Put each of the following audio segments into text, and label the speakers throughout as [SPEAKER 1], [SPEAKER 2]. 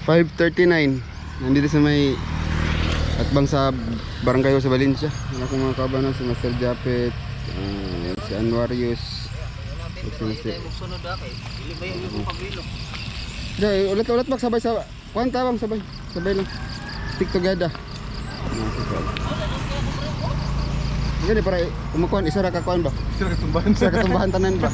[SPEAKER 1] 5:39. Nandito sa may atbang sa barangay sa Valencia. Wala akong mga kabana, si Master Japet, si Anwarius. Si
[SPEAKER 2] Sunod kay. Dili ba yung pabilo?
[SPEAKER 1] Di, ulit-ulit bak sabay sa kuan tabang sabay. Sabay lang. Stick together. Gani para kumukuan isa ra ka kuan ba?
[SPEAKER 3] Sila katumbahan.
[SPEAKER 1] Isa ra katumbahan tanan ba?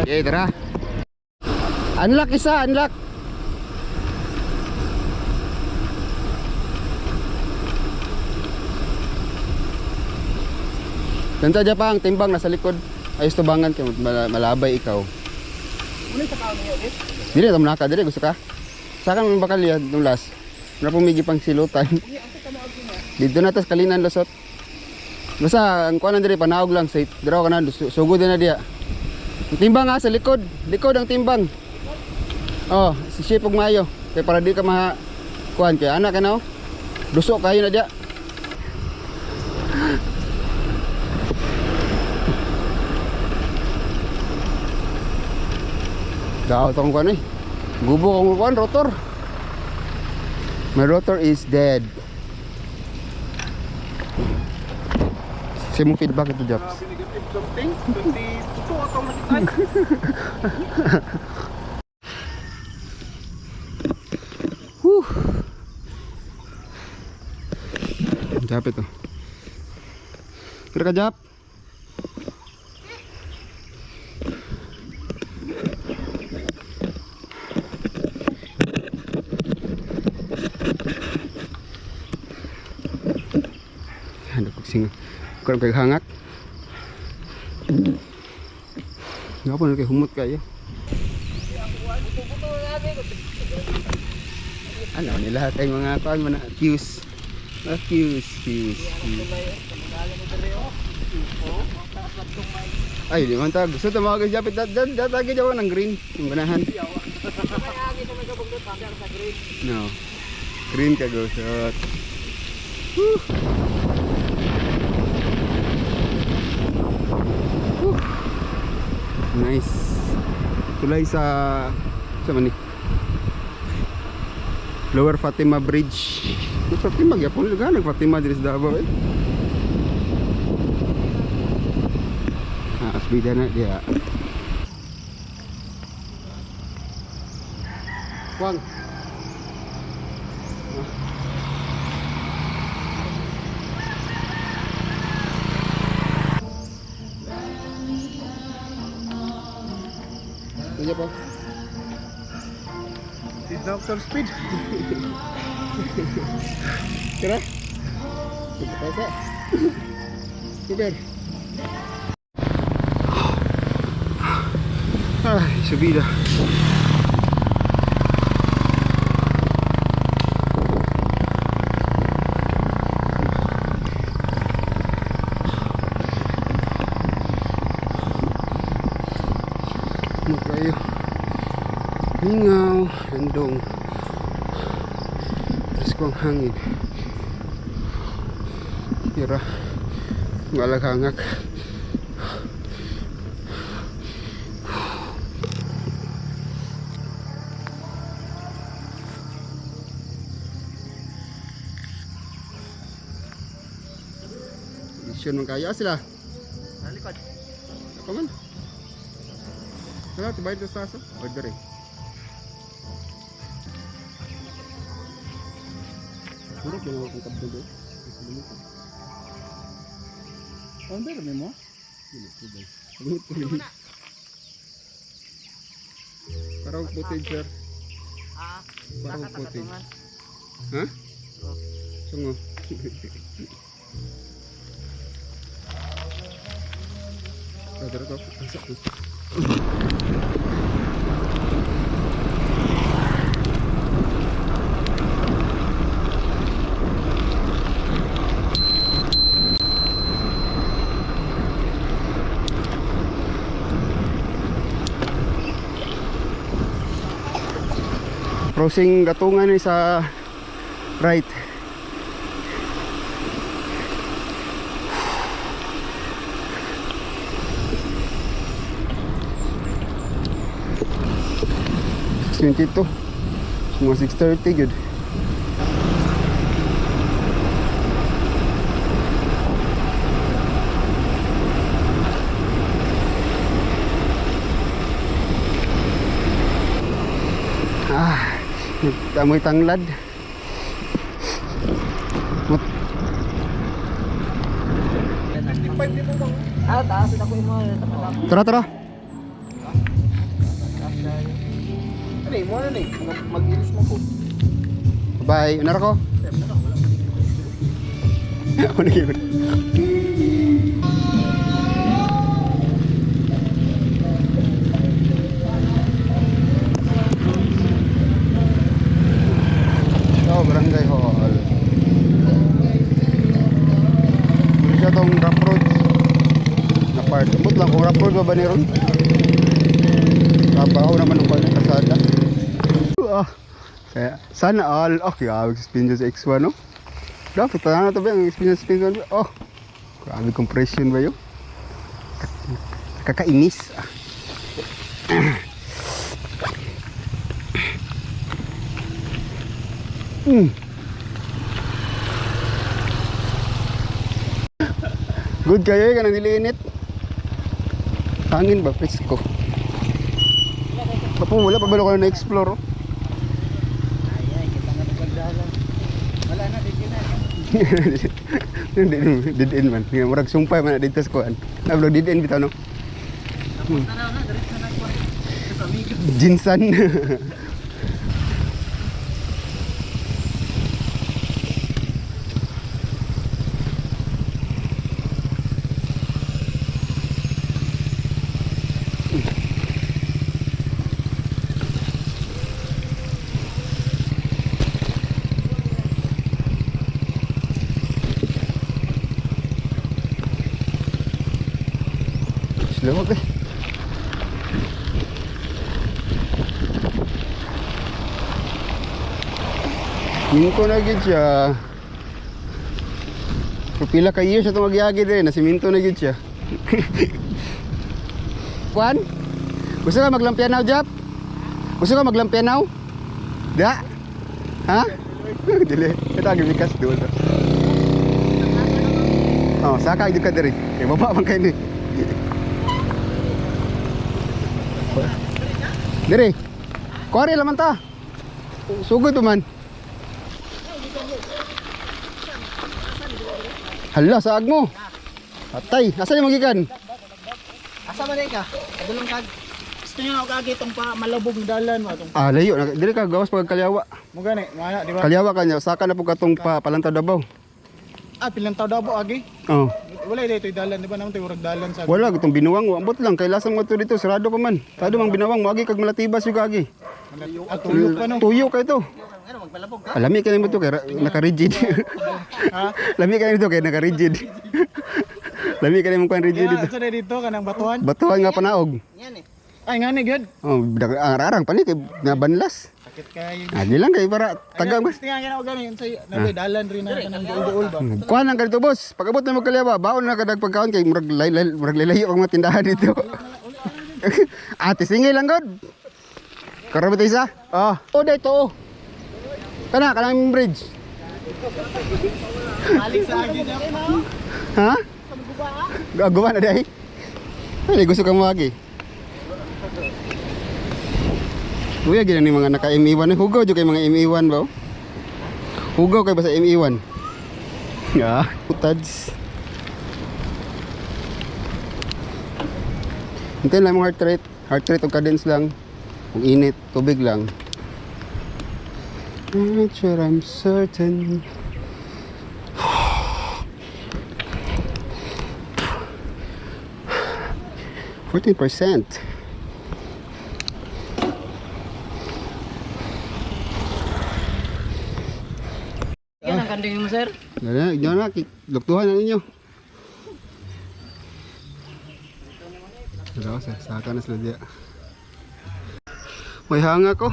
[SPEAKER 1] Okay, tara. Unlock isa, unlock. Ganta dyan pa ang timbang nasa likod. Ayos tubangan kay malabay ikaw. Dili ta manaka dili gusto ka? Sa kan man bakalya nung last. Wala pumigi pang silutan. Dito na tas kalinan lusot. Basta ang kuan diri panaog lang sa draw ka na sugod na diya. Ang timbang ha sa likod, likod ang timbang. Oh, si shape og maayo kay para di ka maha kuan kay anak ka na oh. Duso kayo na diya. Daw tong kuan eh. Gubo kong kuan rotor. My rotor is dead. Sa mong feedback ito, Japs.
[SPEAKER 3] Negative something. 22 atong nakita.
[SPEAKER 1] Whew. Jap ito. Tara ka, Jap. Ano kog singa. Kulang kay hangak. Nga po kay humot kayo. Ano nila kay mga kuan mga cues. Mga cues, cues. Cues. Ay, di man ta. Gusto ta mga guys, japit dat dat dat agi jawa ng green, yung ganahan. No. Green ka gusot. Whew. Whew. Nice. Tulay sa man ni? Lower Fatima Bridge. Fatima gyapon lugar nag Fatima diri sa Davao eh. Ah, asbida na dia. Wang. Ano pa?
[SPEAKER 3] Si Dr. Speed.
[SPEAKER 1] Tara. Pasa. Super. Ay, subida. Magkayo. Hingaw, landong. Presko ang hangin. Tira. Ngalaghangak. Mission man kaya sila.
[SPEAKER 2] Nalikod.
[SPEAKER 1] Ako man. Wala, tibay ito sa aso. Order eh. Puro kinuha kong kabdog eh. Mas lumit eh.
[SPEAKER 3] Under mo?
[SPEAKER 1] Dili, tibay. Lumit ko rin. Para og footage, sir.
[SPEAKER 2] Ah,
[SPEAKER 1] Para og footage.
[SPEAKER 2] nakatakatungan.
[SPEAKER 1] Ha?
[SPEAKER 2] Oh.
[SPEAKER 1] Sungo. Tara, tara, tara. Crossing gatungan ni sa right. 6:22. So, mga 6:30 gud. Ah, amoy tanglad.
[SPEAKER 3] 55 di mo bang?
[SPEAKER 2] Ah, taas ako yung mga
[SPEAKER 1] Tara, tara.
[SPEAKER 3] Ano eh, mo na eh. Mag-ilis mo po.
[SPEAKER 1] Bye. Unara ko. Ano yun? Oh, Barangay Hall. Ano siya tong rough road na part. Abot lang kung rough road ba ba ni ron? Trabaho naman ang kanya kasada. Ah, kaya sana all. Oh, grabe suspension sa X1, no? Dapat na to ba ang suspension suspension? Oh, grabe compression ba yun? Kakainis. Ah. Good kayo eh, kanang dili init. Hangin ba? Presko. Kapo, wala pa ba ko na-explore? Oh?
[SPEAKER 2] Ay, ay, kita nga nagpagdalan. Wala na, di na.
[SPEAKER 1] Dead end man. Nga murag sumpay man na dito sa kuan. Nablo dead end bitaw no.
[SPEAKER 2] Tapos na na, diretso na ko. Sa amigo.
[SPEAKER 1] Jinsan. Slow eh. Minto na gid siya. Pero pila ka years itong magyagi din, nasiminto na gid siya. Juan, gusto ka maglampianaw, Jap? Gusto ka maglampianaw? Da? Ha? Dili. Ito ang gibikas doon. Oh, saka gyud ka diri. Kay baba man kay ni. Diri. Kuwari laman ta. Sugod pa man. Hala, saag mo. Patay. Asa yung magikan?
[SPEAKER 2] Asa man ka? Adulong kag.
[SPEAKER 3] Gusto niyo ako kagi itong pa malabog na dalan mo itong.
[SPEAKER 1] Ah, layo. Dili ka gawas pag kalyawa.
[SPEAKER 3] Mo gani, mga di ba?
[SPEAKER 1] Kalyawa ka niya. Saka na po katong pa palantaw Davao.
[SPEAKER 3] Ah, pilang tao daw agi.
[SPEAKER 1] Oh.
[SPEAKER 3] Wala ito dalan, di ba naman tayo murag dalan sa.
[SPEAKER 1] Wala gitong binuwang. Ambot lang kay lasang mo to dito sarado pa man. Tado mang binawang moagi kag malatibas yung agi.
[SPEAKER 3] Ah, tuyok pa no.
[SPEAKER 1] Tuyo kay to.
[SPEAKER 2] Ano, magpalabog ka?
[SPEAKER 1] Alami kay nimo to kay naka-rigid.
[SPEAKER 3] Ha?
[SPEAKER 1] Lami kay nito kay naka-rigid. Lami kay nimo kuan rigid
[SPEAKER 3] Kaya
[SPEAKER 1] dito.
[SPEAKER 3] sa dito kanang batuan.
[SPEAKER 1] Batuhan nga panaog.
[SPEAKER 2] Yan eh.
[SPEAKER 3] Ay ngani gyud.
[SPEAKER 1] Oh, ang arang pa ni kay nabanlas.
[SPEAKER 3] Sakit kayo.
[SPEAKER 1] Agi lang kay para taga
[SPEAKER 3] Gusto nga gina gani unsay nabay dalan rin na kanang duol-duol ba.
[SPEAKER 1] Kuan lang kadto boss. Pag-abot na mo kalyawa, baon na kadag pagkaon kay murag lay, lay, murag lalayo ang mga tindahan dito. Ate singil lang god. Karon ba isa? Oh. Oh, dito oh. Kana kanang bridge.
[SPEAKER 3] Balik sa agi niya.
[SPEAKER 1] Ha? Gagawa na dai. Ay, gusto ka mo agi. Kuya, gina ni mga naka ME1. Hugaw jud kay mga ME1 ba? Oh? Hugaw kay ba sa ME1? Ah, utads. Hintayin lang mong heart rate. Heart rate o cadence lang. Kung init, tubig lang. I'm not sure I'm certain. 14%.
[SPEAKER 2] Yan ang kanding mo, sir.
[SPEAKER 1] Dali na, inyo na, luktuhan na ninyo. Wala ko, saka na sila diya. May hanga ko.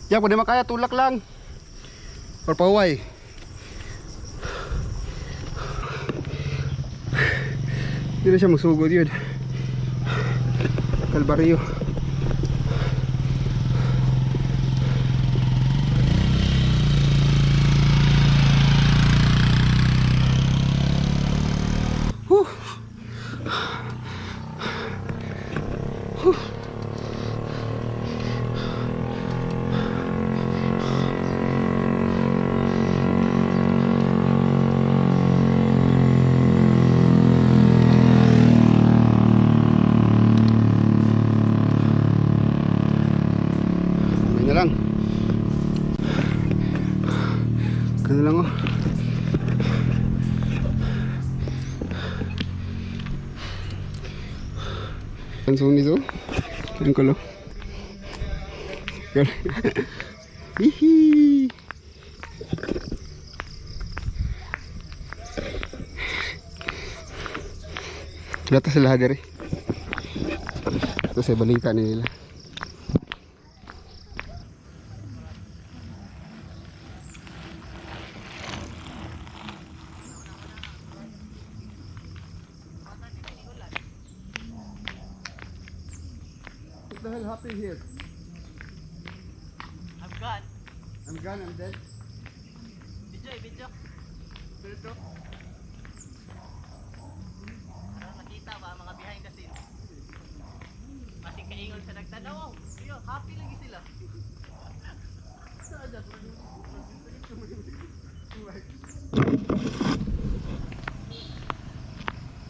[SPEAKER 1] Ya, kung di makaya, tulak lang. Or paway. Hindi na siya musugod yun. Kalbaryo. Whew. Okay na lang. Ganun lang oh. Ang sunis oh. Ang kulo. Hihi. Wala ta sila diri. Ito sa balita nila. What the hell happened here?
[SPEAKER 2] I'm gone.
[SPEAKER 1] I'm gone, I'm dead.
[SPEAKER 2] Video, video.
[SPEAKER 1] Dito.
[SPEAKER 2] Para makita ba ang mga behind the scenes. Masing kaingon sa nagtanaw. Yo, happy lagi sila.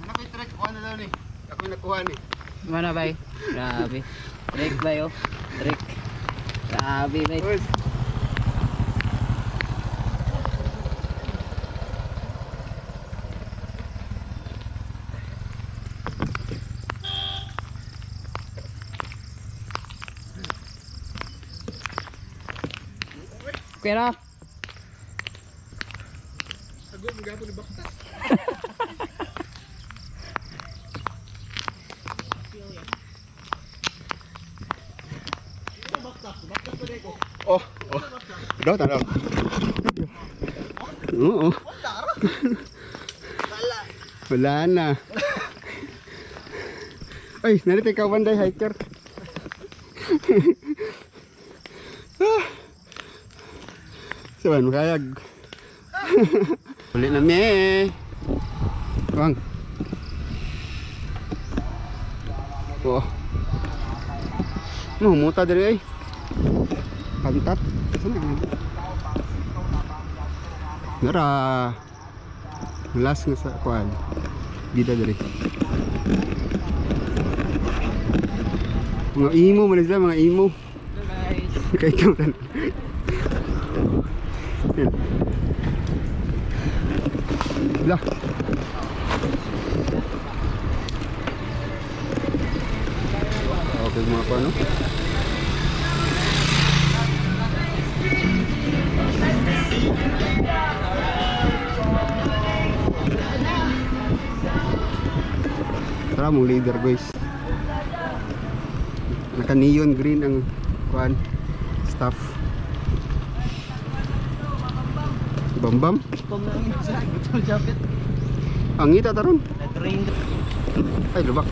[SPEAKER 1] Ano ko trek? Kuha na daw ni. Ako yung nakuha ni.
[SPEAKER 2] Mana bay? Grabe. Trek bay oh. Trek. Grabe bay.
[SPEAKER 1] Uy.
[SPEAKER 2] Okay ra.
[SPEAKER 1] Sagot mo gapon ni Baktas. Oh, oh. Daw tanaw. Oo. Wala na. Ay, narito ikaw banday hiker. Ah. Saban makayag. Uli na mi. Wang. Oh. No, muta diri ay. Pantat. Saan na? Nara. Last nga sa kuan. Bida diri. Mga imo man sila, mga imo.
[SPEAKER 2] Guys.
[SPEAKER 1] Kay ikaw tan. Yan. Lah. Okay mga pa no. Tara mong leader guys. Naka neon green ang kuan staff. Bambam. Ang ngita taron.
[SPEAKER 2] Nag-rain.
[SPEAKER 1] Ay lubak.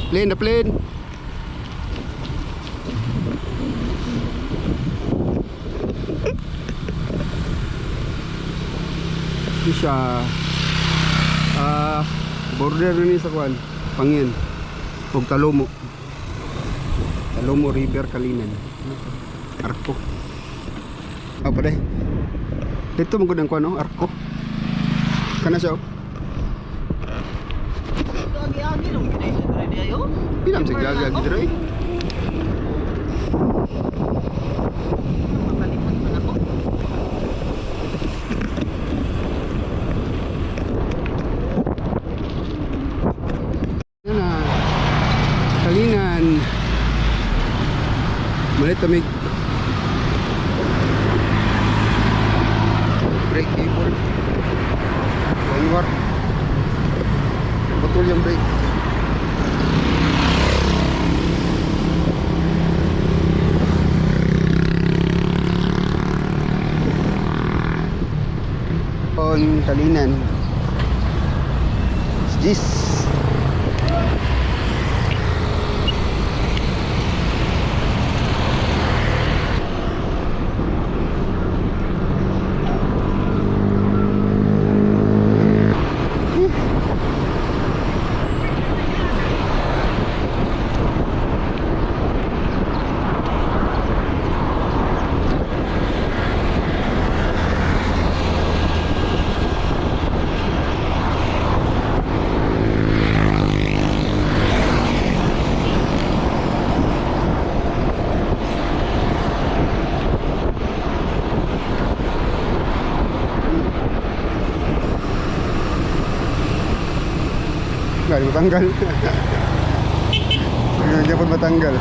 [SPEAKER 1] Plane the plane. Ito siya. Ah, border ni sa kuan, Pangin. Ug Talomo. Talomo River Kalinan. Arko. Ah, pare. Dito man gud ang kuan oh, arko. Kana siya oh.
[SPEAKER 2] Agi-agi lang gid ay sa ready ayo.
[SPEAKER 1] Pilam sa gagag dito eh.
[SPEAKER 2] Makalimot man ako.
[SPEAKER 1] Yan na. Kalinan. Malit tamig. Brake cable. One war. Putol yung brake. Akong kalinan. Jeez. Gari matanggal. Hindi po matanggal.